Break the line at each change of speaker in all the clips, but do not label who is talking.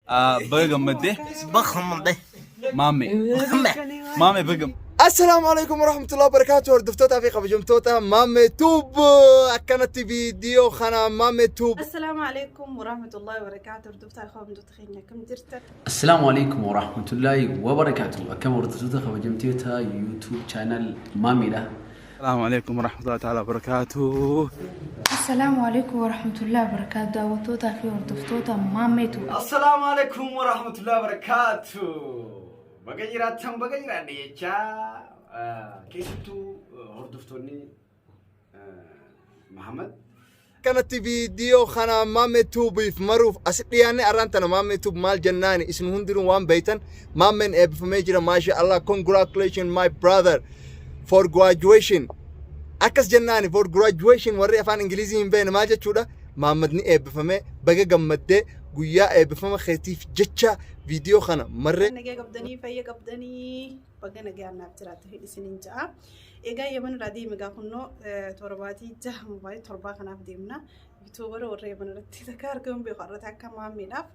Baga gammaddee.
Baga gammaddee.
Maammee. Maammee baga gammaddee.
Assalaamu alaikum warahmatullahi wabarakatuh, hordoftootaa fi kabajamtoota Maammee Tube. Akkanatti viidiyoo kana Maammee Tube.
Assalaamu alaikum warahmatullahi wabarakatuh. Hordoftoota kabajamtoota keenya, akkam jirtan?
Assalaamu alaikum warahmatullahi wabarakatuh. Akkam hordoftoota kabajamtoota YouTube channel Maammiidha.
Assalaamu alaikum warahmatullahi ta'ala wabarakatuh.
Assalaamu alaikum warahmatullahi wabarakatuh. Daawwattootaa fi hordoftoota Maammeetu.
Assalaamu alaikum warahmatullahi wabarakatuh. Baga jiraattan, baga jiraanne jechaa, keessattuu hordoftoonni Muhammad.
Akkanatti viidiyoo kana Maammee Tubeif maruuf asi dhiyaanne. Arraan tana Maammee Tube maal jennaani? Isin hundinuu waan beeytan, Maammeen eebbifamee jira. Maasha Allah, congratulations my brother for graduation akkas jennaani. For graduation, warri afaan Ingilizii hin beekne, maal jechuudha? Maammadni eebbifamee, baga gammaddee. Guyyaa eebbifama keetiif jecha viidiyoo kana marree.
Nagaa qabdanii, fayya qabdanii, baga nagaa naaf jiraatu hidhi isiniin ja'a. Egaa Yemen irraa deeme gaa kunnoo 76 mobaayil torbaa kanaaf deemna. YouTubera warra Yemen irratti takka argamu beeku irratti akka maammiidhaaf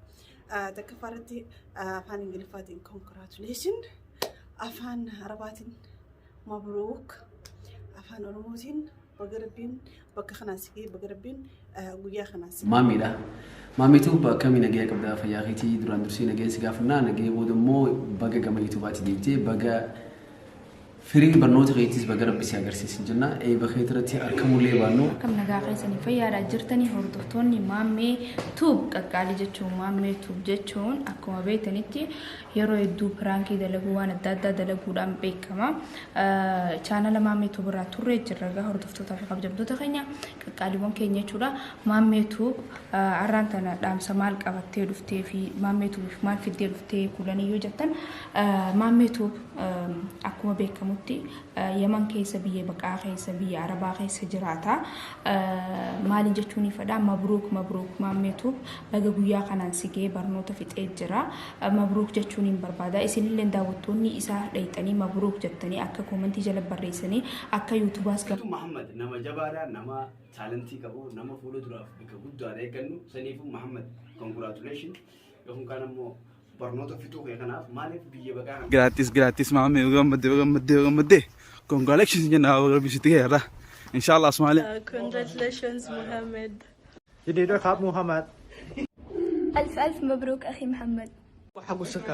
takka irratti afaan Ingiliffaatiin congratulation, afaan Arabaatiin mabruuk, afaan Oromootiin baga Rabbiin bakka kanaan si ga'e, baga Rabbiin guyyaa kanaan si ga'e.
Maammiidha. Maammiitu, akkamii, nagaya qabdaa, fayyaa keetii? Duraan dursee nagaya si gaafannaa. Nagaya booda immoo baga gama YouTubeaatti deebitee, baga firii barnoota keetiis baga Rabbi si agarsiisin jenna. Eebba keetii irratti argamullee baannu.
Akkam, nagaa keessanii, fayyaadhaa jirtanii? Hordoftoonni Maammee Tube qaqqaalii jechuun, Maammee Tube jechuun akkuma beektanitti yeroo hedduu prankii dalaguu, waan adda addaa dalaguudhaan beekama. Channela Maammee Tube irraa turree jirra egaa, hordoftootaa fi kabajamtoota keenya, qaqqaaliiwwan keenya jechuudha. Maammee Tube har'aan tana dhaamsa maal qabattee dhuftee fi Maammee Tube maal fiddee dhuftee kulanii yoo jettan, Maammee Tube akkuma beekamutti Yaman keessa, biyya baqaa keessa, biyya Arabaa keessa jiraata. Maaliin jechuun fedha? Mabruuk, mabruuk Maammee Tube, baga guyyaa kanaan si ga'ee, barnoota fixee jira. Mabruuk jechuun hin barbaada. Isinillee daawwattoonni isaa dhayxanii mabruuk jettanii akka commentii jala barreessanii akka YouTubeaas
Muhammad nama jabaadha, nama talentii qabu, nama fuula duraaf bakka guddaan eeggannu. Saniifuu Muhammad, congratulation. Yookaan kaan ammoo barnoota fixuu kee kanaaf, maaliif biyya baqaa kana
Giraattis, giraattis Maammee, gammaddee, gammaddee, gammaddee. Congratulations jenna, baga Rabbi sitti ga'e irraa. Inshallah asmaalee.
Congratulations, Mohammed.
ยินดีด้วยครับมูฮัมหมัด
ألف ألف مبروك أخي محمد.
حقوسك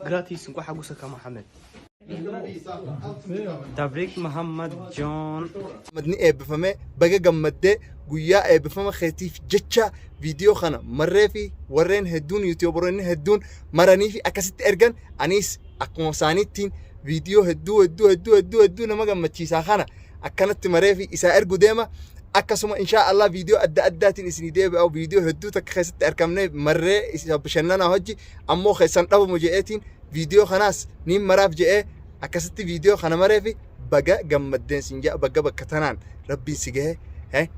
gratis, እንኳን ሓጎሰካ መሐመድ። تبريك محمد جون.
Madni eebbifamee, baga gammaddee. Guyyaa eebbifama keetiif jecha viidiyoo kana marree fi warreen hedduun, YouTuberoonni hedduun maranii fi akkasitti ergan. Anis akkuma isaaniittiin viidiyoo hedduu hedduu hedduu hedduu hedduu nama gammachiisaa kana akkanatti maree fi isaa ergu deema. Akkasuma inshaa Allah viidiyoo adda addaatiin isinii deebi'a. Viidiyoo hedduu takka keessatti argamnee marree isa bashannanaa hojii ammoo keessan dhabamu je'eetiin viidiyoo kanaas niin maraaf je'ee akkasitti viidiyoo kana maree fi baga gammaddeen sin ja'a. Baga bakka tanaan Rabbiin si gahe,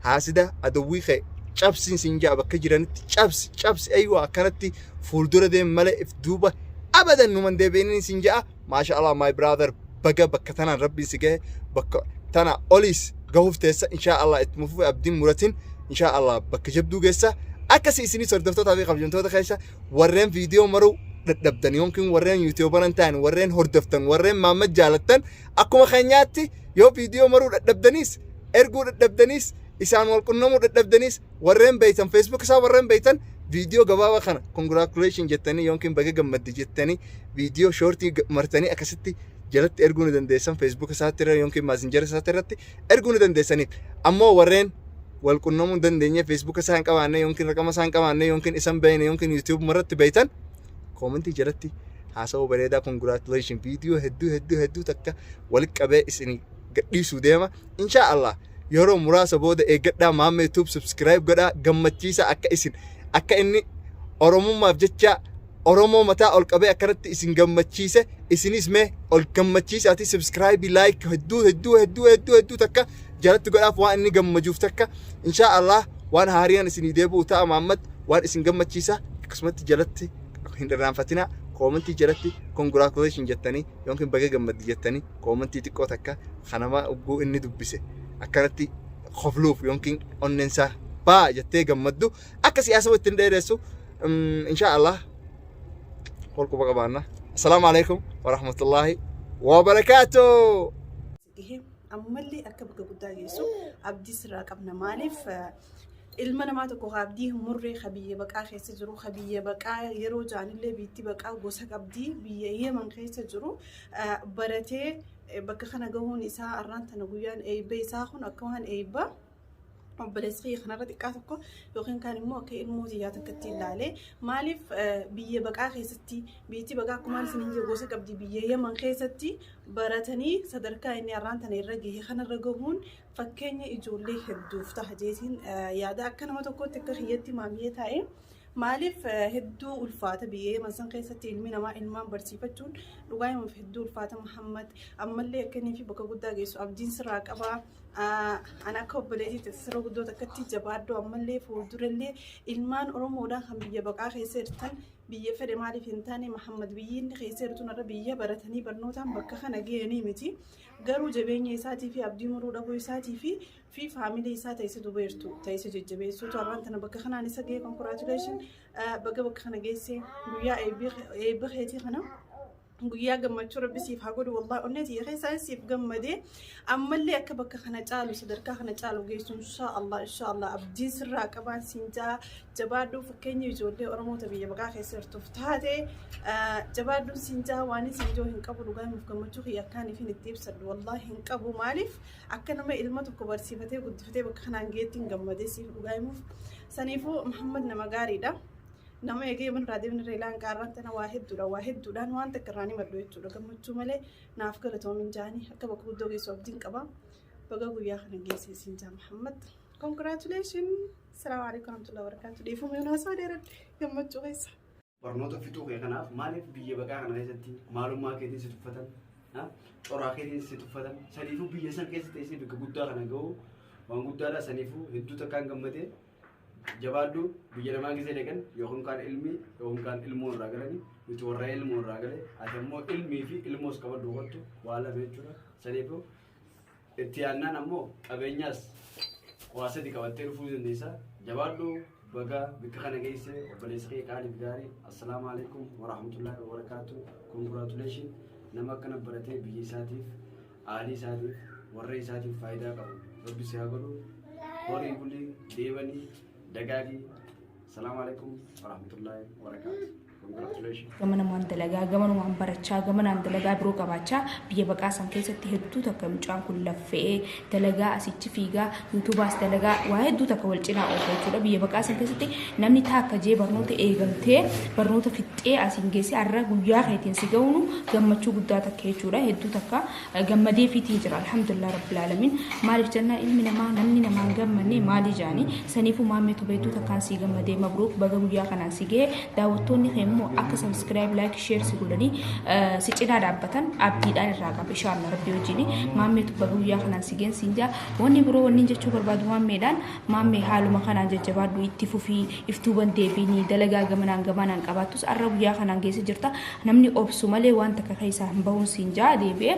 haasida adawwii kee cabsiin sin ja'a. Bakka jiranitti cabsi, cabsi, ayyuu akkanatti fuuldura deemi malee if duuba abadan numan deebi'iniin sin ja'a. Maasha Allah my brother, baga bakka tanaan Rabbiin si gahe. Bakka tana oliis gahuuf teessa inshaa Allah. Ittuma fufi, abdiin muratin, inshaa Allah bakka jabduu geessa. Akkasii isinis hordoftootaa fi kabajamtoota keessa warreen viidiyoo maruu dadhabdan yookiin warreen YouTuberan ta'an, warreen hordoftan, warreen Maammad jaalattan, akkuma keenyaatti yoo viidiyoo maruu dadhabdaniis, erguu dadhabdaniis, isaan wal qunnamuu dadhabdaniis, warreen beeytan, Facebook isaa warreen beeytan, viidiyoo gabaabaa kana congratulation jettanii yookiin baga gammadde jettanii viidiyoo shortii martanii akkasitti jalatti erguu ni dandeessan. Facebook isaatti irra yookiin Messenger isaatti irratti erguu ni dandeessaniif. Ammoo warreen wal qunnamuu hin dandeenye, Facebook isaa hin qabaanne yookiin raqama isaa hin qabaanne yookiin isan beekne yookiin YouTube irratti beeytan, commentii jalatti haasawaa bareedaa congratulation viidiyoo hedduu hedduu hedduu takka walitti qabee isin gadhiisuu deema inshaa Allah yeroo muraasa booda. Eeggadhaa. Maammee Tube subscribe godhaa, gammachiisa. Akka isin akka inni Oromummaaf jecha Oromoo mataa ol qabee akkanatti isin gammachiise, isinis mee ol gammachiisaati subscribe, like hedduu hedduu hedduu hedduu hedduu takka jalatti godhaaf, waan inni gammajuuf takka. Inshaa Allah waan haariyaan isinii deebi'u ta'a. Maammad waan isin gammachiisa akkasumatti jalatti hin irraanfatinaa. Commentii jalatti congratulation jettanii yookiin baga gammaddi jettanii commentii xiqqoo takka kanama ugguu inni dubbise akkanatti kofluuf yookiin onneensaa baa jettee gammaddu akka siyaasa ittiin dheeressu inshaa Allah. Wal quba qabaanna. Assalaamu alaikum warahmatullaahi wabarakaatuh.
Gahe ammallee akka bakka guddaa geessu abdii sirraa qabna. Maaliif, ilma namaa tokko ka abdii hin murree, ka biyya baqaa keessa jiru, ka biyya baqaa yeroo jaanillee biitti baqaa gosa qabdii, biyya Yemen keessa jiru baratee bakka kana gahuun isaa, arraan tana guyyaan eebba isaa kun akka waan eebba obboleessi kiyya kanarra xiqqaa tokko yookiin kaan immoo akka ilmoo xiyyaa tokkotti ilaalee. Maaliif, biyya baqaa keessatti, biyyatti baqaa akkuma isin hin gosa qabdi, biyya Yemen keessatti baratanii sadarkaa inni arraan tana irra gahe kanarra gahuun fakkeenya ijoollee hedduuf taha jeetiin yaada. Akka nama tokkotti, akka kiyyatti maamiyee taa'e, maaliif, hedduu ulfaata biyya Yemen san keessatti ilmi namaa ilmaan barsiifachuun. Dhugaa himuuf hedduu ulfaata. Muhammad ammallee akka inni fi bakka guddaa geessu abdiin sirraa qabaa. Ana akka obboleetitti sirra guddoo takkatti jabaaddu. Ammallee fuuldurallee ilmaan Oromoodhaan kan biyya baqaa keessa jirtan, biyya fedhe maaliif hin taane, Muhammad biyyi inni keessa jirtu irra biyya baratanii barnootaan bakka kana gahanii miti. Garuu jabeenya isaatii fi abdii muruu dhabuu isaatii fi faamilii isaa ta'ise duuba jirtu ta'ise jajjabeessuutu har'aan tana bakka kanaan isa gahee. Congratulation, baga bakka kana geesse. Guyyaa eebba keetii kana guyyaa gammachuu Rabbi siif haa godhu. Wallahi onnee tiyya keessaa siif gammadee. Ammallee akka bakka kana caalu, sadarkaa kana caalu geessu insha Allah, insha Allah abdiin sirraa qabaan siin jaa. Jabaadhuu, fakkeenya ijoollee Oromoota biyya baqaa keessa jirtuuf taate. Jabaadhuun siin jaa. Waan siin joo hin qabu. Dhugaa himuuf gammachuu kiyya akkaan ifin itti ibsadhu wallahi hin qabu. Maaliif, akka nama ilma tokko barsiifatee guddifatee bakka kanaan geettiin gammadee siif dhugaa himuuf. Saniifuu Muhammad nama gaariidha. Nama eegee mana irraa deemni irra ilaan qaarraan tana waa hedduudha, waa hedduudhaan waan takka irraa ni maddu jechuudha. Gammachuu malee naaf galatoomin jaanii akka bakka guddoo geessu abdiin qaba. Baga guyyaa kana geesse siin jaa Muhammad. Congratulation. Salaamu alaikum warahmatullahi wabarakatuh. Dhiifama yoon haasaa dheeradhe gammachuu keessa.
Barnoota fixuu kee kanaaf, maaliif, biyya baqaa kana keessatti maalummaa keetiin si tuffatan, coraa keetiin si tuffatan. Saniifuu biyya san keessa teessee bakka guddaa kana ga'u waan guddaadha. Saniifuu hedduu takkaan gammadee. Jabaadhu. Biyya namaa gisee dhaqan yookiin kaan ilmi yookiin kaan ilmoo irraa galanii nuti warra ilmoo irraa gale, ati ammoo ilmii fi ilmoos qabadhu kottu, waa lama jechuudha. Saniifuu itti yaannaan ammoo qabeenyaas waa sadi qabattee dhufuu dandeessa. Jabaadhu, baga bikka kana geesse, obboleessa kee qaaliif gaarii. Assalaamu alaikum warahmatullaahi wabarakaatu. Congratulation. Nama akkana baratee biyya isaatiif, aalii isaatiif, warra isaatiif faayidaa qabu Rabbi si haa godhu. Horii bulii, deebanii dagaagii. Assalaamu alaikum warahmatullaahi wabarakaatu. Congratulations.
Gama dalagaa, gamanumaan barachaa, gamanaan dalagaa biroo qabaachaa, biyya baqaa san keessatti hedduu takka mucaan kun laffe'ee dalagaa, asichi fiigaa, yuutuubaas dalagaa, waa hedduu takka wal cinaa oofa jechuudha. Biyya baqaa san keessatti namni taakka jee barnoota eegaltee, barnoota fixxee asiin geessee har'a guyyaa keetiin si ga'uunu gammachuu guddaa takka jechuudha. Hedduu takka gammadee fiitiin jira. Alhamdulillah rabbil alamin. Maaliif jennaan, ilmi namaa namni namaan gammanne maali jaanii. Saniifuu Maammee Tube, hedduu takkaan sii gammadee. Mabruuk, baga guyyaa kanaan si ga'e. Daawwattoonni kee immoo akka subscribe, like, share si godhanii si cinaa dhaabbatan abdiidhaan irraa qaba, inshallah Rabbi wajjin. Maammee Tube, baga guyyaa kanaan si ga'en siin jaa. Wanni biroo wanni jechuu barbaadu maammeedhaan, maammee haaluma kanaan jajjabaadhu, itti fufii, iftuuban deebiinii dalagaa gamanaan gamanaan qabaattus arra guyyaa kanaan geesse jirta. Namni obsu malee waan takka keessaa hin bahuun siin jaa. Deebi'ee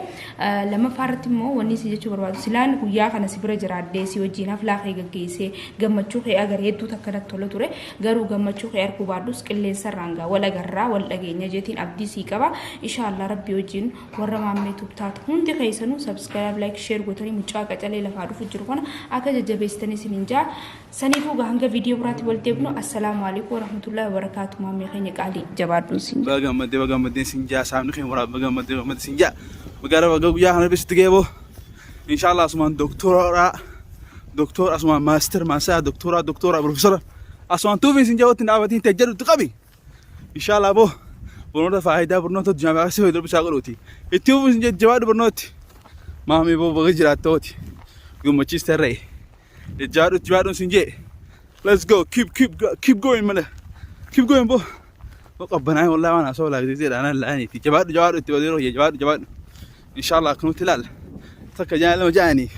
lammaffaa irratti immoo wanni si jechuu barbaadu, silaan guyyaa kana si bira jiraadhee si wajjin haflaa kee gaggeessee gammachuu kee agaree hedduu takka natti tola ture. Garuu gammachuu kee arguu baadhus qilleensarraan gaa wal agarraa, wal dhageenya jeetiin abdii sii qaba, inshallah Rabbi wajjin. Warra Maammee Tube taatu hundi keessanuu subscribe, like, share gootanii mucaa qacalee lafaa dhufu jiru kana akka jajjabeessitanii isiniin jaa. Saniifuu gaa hanga viidiyoo biraatti wal deebinu, assalaamu alaikum warahmatullahi wabarakaatu. Maammee keenya qaalii, jabaadhuun siin jaa.
Baga gammaddee, baga gammaddee sin jaa. Saamni keenya waraab, baga gammaddee, baga gammaddee sin jaa. Baga baga guyyaa kana bisitti geeboo. Inshallah asumaan doktora, doktora, asumaan master, master, doktora, doktora, professor asumaan tuufiin sin jaa. Watti dhaabatiin ta'e jedhutti qabi. Inshallah boo barnoota faayidaa, barnoota addunyaa baasii fayyadu bisaa godhuuti. Itti fufuun sin jajjabaadhu barnooti. Maamii boo, baga jiraattooti. Gammachiista irree. Jajjabaadhu, jabaadhuun sin jee. Let's go, keep keep keep going mala. Keep going boo. Boo qabbanaa wallahi waan haasawaa laagisiiseedha anaan la'aniiti. Jabaadhu, jabaadhu, itti badeeroo jabaadhu, jabaadhu. Inshallah akkanumatti ilaalla. Takka jaan lama jaanii.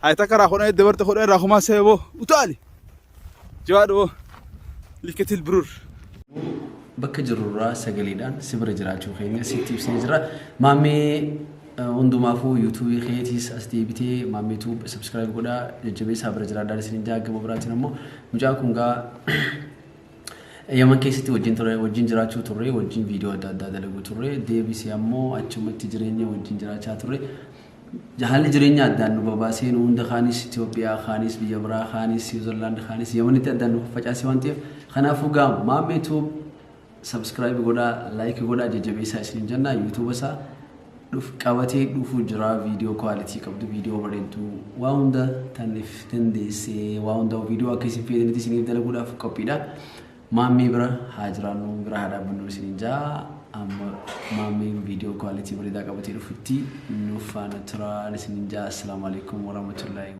Hayi, takka irraa 10 dabarte, 10 irraa kumaa see boo. Utaali. Jabaadhu boo. Likatil birur.
Bakka jirrurraa sagaleedhaan si bira jiraachuu keenya sitti ibsinee jira. Maammee, hundumaafuu yuutuubii keetiis as deebitee Maammee Tube subscribe godhaa, jajjabeessaa, bira jiraadhaan isin jaa. Gama biraatiin ammoo mucaan kun gaa Yaman keessatti wajjin ture, wajjin jiraachuu turre, wajjin viidiyoo adda addaa dalaguu turre, deebisee ammoo achumatti jireenya wajjin jiraachaa turre. Haalli jireenya addaan nu babaasee nu hunda kaanis Itoophiyaa, kaanis biyya biraa, kaanis Siwiizerlaand, kaanis Yamanitti addaan nu facaase waan ta'eef kanaafuu gaa Maammee Tube subscribe godhaa, like godhaa, jajjabeessaa isiniin jenna. YouTube isaa dhuf qabatee dhufuu jira viidiyoo quality qabdu, viidiyoo bareedduu waa hunda taniif dandeessee waa hunda viidiyoo akka isin feetanitti isiniif dalaguudhaaf qophiidha. Maammee bira haa jiraannu, bira haa dhaabbannu isiniin jaa. Amma maammeen viidiyoo quality bareedaa qabatee dhufutti nuuf faana turaa isiniin jaa. Assalaamu alaikum warahmatullahi.